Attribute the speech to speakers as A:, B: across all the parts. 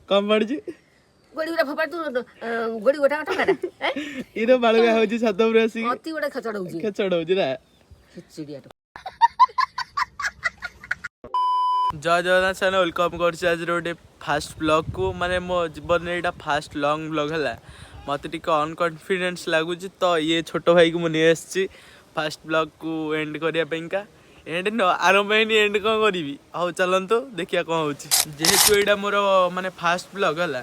A: କଣ ପଡିଛି?
B: ଗୋଡି ଗୁଡ଼ା ଫୋପାଡ଼ି ତୁ, ଗୋଡି ଗୋଟା ଟଙ୍କାଟା।
A: ଇଏ ତ ବାଳୁଙ୍ଗା ହଉଛି ଛାତ ଉପରେ ଆସିକି।
B: ଅତି ଗୋଟେ ଖେଚଡ଼ ହଉଛି।
A: ଖେଚଡ଼ ହଉଛି ନା?
B: ଖେଚୁଡ଼ିଆ।
A: ଜୟ ଜଗନ୍ନାଥ ସାର୍, welcome କରୁଛି ଆଜିର ଗୋଟେ ଫାଷ୍ଟ ବ୍ଲଗ୍କୁ। ମାନେ ମୋ ଜୀବନରେ ଏଇଟା ଫାଷ୍ଟ ଲଙ୍ଗ୍ ବ୍ଲଗ୍ ହେଲା। ମୋତେ ଟିକେ ଅନକନଫିଡେନ୍ସ ଲାଗୁଛି, ତ ଇଏ ଛୋଟ ଭାଇକୁ ମୁଁ ନେଇ ଆସିଛି ଫାଷ୍ଟ ବ୍ଲଗ୍କୁ ଏଣ୍ଡ କରିବା ପାଇଁକା। ଏଣ୍ଡ ନ ଆରମ୍ଭ ହେଇନି, ଏଣ୍ଡ କ'ଣ କରିବି? ହଉ ଚାଲନ୍ତୁ, ଦେଖିବା କ'ଣ ହେଉଛି। ଯେହେତୁ ଏଇଟା ମୋର ମାନେ ଫାଷ୍ଟ ବ୍ଲଗ୍ ହେଲା,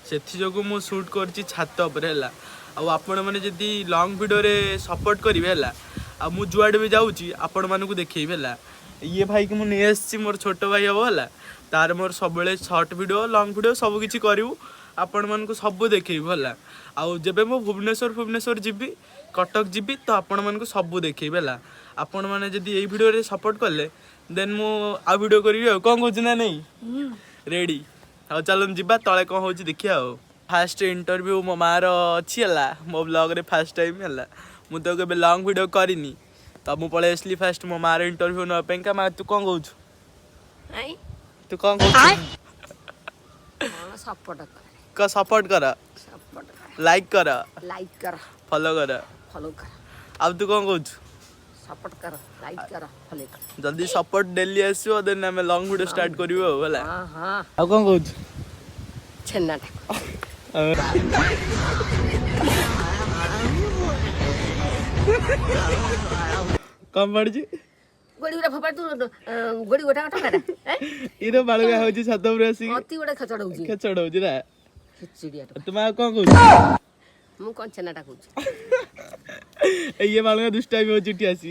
A: ସେଥିଯୋଗୁଁ ମୁଁ ସୁଟ୍ କରୁଛି ଛାତ ଉପରେ ହେଲା। ଆଉ ଆପଣମାନେ ଯଦି ଲଙ୍ଗ୍ ଭିଡ଼ିଓରେ ସପୋର୍ଟ କରିବେ ହେଲା, ଆଉ ମୁଁ ଯୁଆଡ଼େ ବି ଯାଉଛି ଆପଣମାନଙ୍କୁ ଦେଖେଇବି ହେଲା। ଇଏ ଭାଇକି ମୁଁ ନେଇ ଆସିଛି, ମୋର ଛୋଟ ଭାଇ ହବ ହେଲା। ତାର ମୋର ସବୁବେଳେ ସର୍ଟ ଭିଡ଼ିଓ, ଲଙ୍ଗ୍ ଭିଡ଼ିଓ ସବୁ କିଛି କରିବୁ, ଆପଣମାନଙ୍କୁ ସବୁ ଦେଖେଇବୁ ହେଲା। ଆଉ ଯେବେ ମୁଁ ଭୁବନେଶ୍ୱର ଯିବି, କଟକ ଯିବି, ତ ଆପଣମାନଙ୍କୁ ସବୁ ଦେଖେଇବି ହେଲା। ଆପଣମାନେ ଯଦି ଏଇ ଭିଡ଼ିଓରେ ସପୋର୍ଟ କଲେ, ଦେନ୍ ମୁଁ ଆଉ ଭିଡ଼ିଓ କରିବି। ଆଉ କ'ଣ କହୁଛୁ ନା ନାଇଁ? ରେଡ଼ି? ଆଉ ଚାଲନ୍ତୁ ଯିବା, ତଳେ କ'ଣ ହେଉଛି ଦେଖିବା। ଆଉ ଫାଷ୍ଟ ଇଣ୍ଟରଭ୍ୟୁ ମୋ ମାଆର ଅଛି ହେଲା, ମୋ ବ୍ଲଗ୍ରେ ଫାଷ୍ଟ ଟାଇମ୍ ହେଲା। ମୁଁ ତ କେବେ ଲଙ୍ଗ୍ ଭିଡ଼ିଓ କରିନି, ତ ମୁଁ ପଳେଇ ଆସିଲି ଫାଷ୍ଟ ମୋ ମାଆର ଇଣ୍ଟରଭ୍ୟୁ ନେବା ପାଇଁକା। ମା, ତୁ କ'ଣ କହୁଛୁ?
B: ନାଇଁ।
A: ତୁ କ'ଣ କହୁଛୁ?
B: କଣ ସପୋର୍ଟ କର।
A: କ ସପୋର୍ଟ କର।
B: ସପୋର୍ଟ କର।
A: ଲାଇକ୍ କର।
B: ଲାଇକ୍ କର।
A: ଫଲୋ କର।
B: ଫଲୋ କର।
A: ଆଉ ତୁ କ'ଣ କହୁଛୁ?
B: ସପୋର୍ଟ କର, ଲାଇକ୍ କର, ଫଲୋ କର।
A: ଯଦି ସପୋର୍ଟ ଡେଲି ଆସିବ, ଦେନ୍ ଆମେ ଲଙ୍ଗ୍ ଭିଡ଼ିଓ ଷ୍ଟାର୍ଟ କରିବୁ ଆଉ ହେଲା।
B: ହଁ।
A: ଆଉ କ'ଣ କହୁଛୁ?
B: ଛେନାଟା।
A: କଣ ପଡିଛି?
B: ଗୋଡି ଗୁଡ଼ା ଫୋପାଡ଼ି ତୁ, ଗୋଡି ଗୋଟା ଟଙ୍କାଟା।
A: ଇଏ ତ ବାଳୁଙ୍ଗା ହଉଛି ଛାତ ଉପରେ ଆସିକି।
B: ଅତି ଗୋଟେ ଖେଚଡ଼ ହଉଛି।
A: ଖେଚଡ଼ ହଉଛି ନା?
B: ଖେଚୁଡ଼ିଆ।
A: ତୁମେ ଆଉ କ'ଣ କହୁଛୁ?
B: ମୁଁ କଣ ଛେନାଟା କହୁଛି।
A: ଇଏ ବାଳୁଙ୍ଗା ଦୁଷ୍ଟାମି ହଉଛି ଏଠି ଆସି।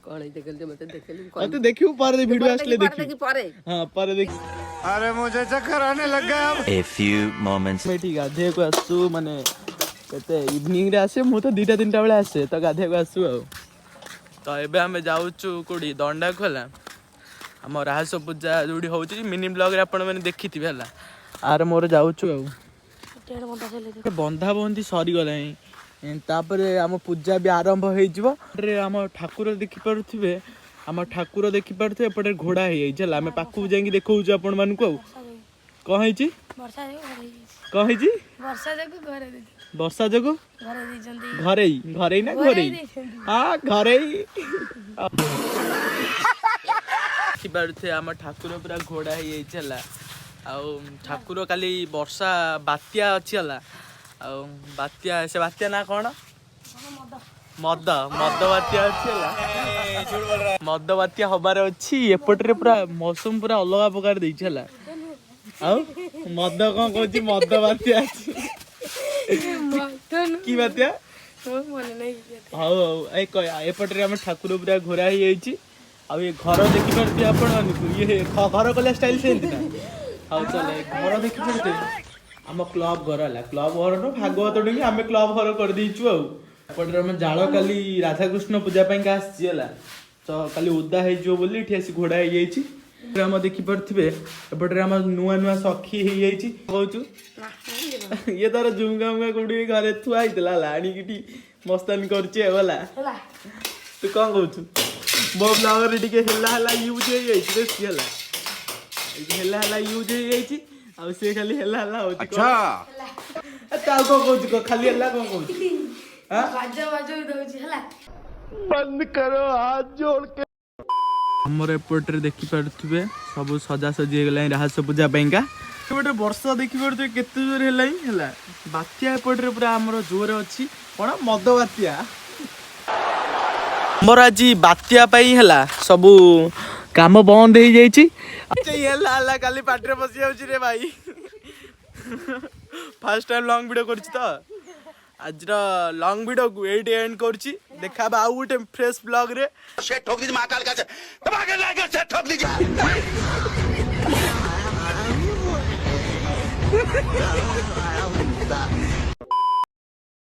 B: କଣ ଦେଖିଲୁ ମତେ ଦେଖିଲୁ?
A: ମତେ ଦେଖିବୁ ପରେ, ଭିଡ଼ିଓ ଆସିଲେ ଦେଖିବୁ।
B: ଦେଖି ପରେ।
A: ହଁ, ପରେ ଦେଖି।
C: अरे, मुझे चक्कर आने लग गया।
D: A few moments
A: ଏଠି ଗାଧେଇବାକୁ ଆସୁ, ମାନେ କେତେ ଇଭିନିଂରେ ଆସେ ମୁଁ ତ, 2ଟା 3ଟା ବେଳେ ଆସେ, ତ ଗାଧେଇବାକୁ ଆସୁ। ଆଉ ତ ଏବେ ଆମେ ଯାଉଛୁ କୋଉଠି? ଦଣ୍ଡାକୁ ହେଲା। ଆମ ରାହାସ ପୂଜା ଯୋଉଠି ହଉଛି, ମିନି ବ୍ଲଗ୍ରେ ଆପଣମାନେ ଦେଖିଥିବେ ହେଲା। ଆର ମୋର ଯାଉଛୁ। ଆଉ ବନ୍ଧା ବନ୍ଧି ସରିଗଲାଣି, ତାପରେ ଆମ ପୂଜା ବି ଆରମ୍ଭ ହେଇଯିବ। ଏପଟରେ ଆମ ଠାକୁର ଦେଖିପାରୁଥିବେ, ଆମ ଠାକୁର ଦେଖିପାରୁଥିବେ, ଏପଟେ ଘୋଡ଼ା ହେଇଯାଇଛି ହେଲା। ଆମେ ପାଖକୁ ଯାଇକି ଦେଖଉଛୁ ଆପଣମାନଙ୍କୁ। ଆଉ କଣ ହେଇଛି?
E: ବର୍ଷା ଯୋଗୁ ଘରେ ହେଇଯାଇଛି।
A: କଣ ହେଇଛି?
E: ବର୍ଷା ଯୋଗୁ ଘରେ ଦେଇଛନ୍ତି।
A: ବର୍ଷା ଯୋଗୁ
E: ଘରେ ଦେଇଛନ୍ତି।
A: ଘରେଇ ଘରେଇ ନା ଘରେଇ?
E: ଦେଇଛନ୍ତି।
A: ହଁ, ଘରେଇ। ଦେଖିପାରୁଥିବେ, ଆମ ଠାକୁର ପୁରା ଘୋଡ଼ା ହେଇଯାଇଛି ହେଲା। ଆଉ ଠାକୁର କାଲି ବର୍ଷା ବାତ୍ୟା ଅଛି ହେଲା। ଆଉ ବାତ୍ୟା, ସେ ବାତ୍ୟା ନା କଣ? ମଦ ମଦ ବାତ୍ୟା ଅଛି ହେଲା। ମଦ ବାତ୍ୟା ହବାର ଅଛି। ଏପଟରେ ପୁରା ମୌସମ ପୁରା ଅଲଗା ପ୍ରକାର ଦେଇଛି ହେଲା। ଆଉ ମଦ କଣ କହୁଛି? ମଦ ବାତ୍ୟା ଅଛି। କି ବାତ୍ୟା?
E: ମନେ ନାହିଁ।
A: ହଉ ହଉ, ଏଇ ଏପଟରେ ଆମ ଠାକୁର ପୁରା ଘୋରା ହେଇଯାଇଛି। ଆଉ ଏ ଘର ଦେଖିପାରୁଥିବେ ଆପଣ ମାନଙ୍କୁ, ଇଏ ଘର କଲା ଷ୍ଟାଇଲ ସେମିତି ନା? ହଉ ଚାଲ, ଏ ଘର ଦେଖିପାରୁଥିବେ, ଆମ କ୍ଲବ ଘର ହେଲା। କ୍ଲବ ଘର ନୁହଁ, ଭାଗବତ ଡୁଙ୍ଗି ଆମେ କ୍ଲବ ଘର କରିଦେଇଛୁ। ଆଉ ଏପଟରେ ଆମେ ଜାଳ କାଲି ରାଧାକୃଷ୍ଣ ପୂଜା ପାଇଁକା ଆସିଛି ହେଲା, ତ କାଲି ଓଦା ହେଇଯିବ ବୋଲି ଏଠି ଆସି ଘୋଡ଼ା ହେଇଯାଇଛି। ଏପଟରେ ଆମ ଦେଖିପାରୁଥିବେ, ଏପଟରେ ଆମ ନୂଆ ନୂଆ ସଖୀ ହେଇଯାଇଛି। କହୁଛୁ, ଇଏ ତାର ଝୁମକା ମୁକା କୋଉଠି ଘରେ ଥୁଆ ହେଇଥିଲା ହେଲା, ଆଣିକି ଏଠି ମସ୍ତାନି କରୁଛି ଆଉ ହେଲା।
E: ହେଲା।
A: ତୁ କଣ କହୁଛୁ? ମୋ ବ୍ଲଗରେ ଟିକେ ହେଲା ହେଲା ୟୁଜ୍ ହେଇଯାଇଛି ବେଶୀ ହେଲା। ଏଇ ହେଲା ହେଲା ୟୁଜ୍ ହେଇଯାଇଛି, ଆଉ ସେ ଖାଲି ହେଲା ହେଲା ହଉଛି କଣ? ଏ ତୁ ଆଉ କଣ କହୁଛୁ କହ, ଖାଲି ହେଲା କଣ କହୁଛୁ? ଆଁ?
E: ବାଜା ବାଜା ବି ଦଉଛି ହେଲା।
C: बंद करो हाथ जोड़ के।
A: ଆମର ଏପଟରେ ଦେଖିପାରୁଥିବେ, ସବୁ ସଜାସଜି ହେଇଗଲାଣି ରାହାସ ପୂଜା ପାଇଁକା। ଏପଟରେ ବର୍ଷା ଦେଖିପାରୁଥିବେ କେତେ ଜୋରେ ହେଲାଣି ହେଲା। ବାତ୍ୟା ଏପଟରେ ପୁରା ଆମର ଜୋରେ ଅଛି। କଣ ମଦ ବାତ୍ୟା ଆମର ଆଜି। ବାତ୍ୟା ପାଇଁ ହେଲା ସବୁ କାମ ବନ୍ଦ ହେଇଯାଇଛି। ହେଲା ହେଲା କାଲି ପାଟିରେ ପଶି ଯାଉଛି ରେ ଭାଇ। ଫାର୍ଷ୍ଟ ଟାଇମ୍ ଲଙ୍ଗ ଭିଡ଼ିଓ କରୁଛି, ତ ଆଜିର ଲଙ୍ଗ ଭିଡ଼ିଓକୁ ଏଇଠି ଏଣ୍ଡ କରୁଛି। ଦେଖା ହବା ଆଉ ଗୋଟେ ଫ୍ରେଶ୍ ବ୍ଲଗ୍ରେ।
C: से ठोक दीजिए महाकाल का से दबा के लाकर से ठोक दीजिए।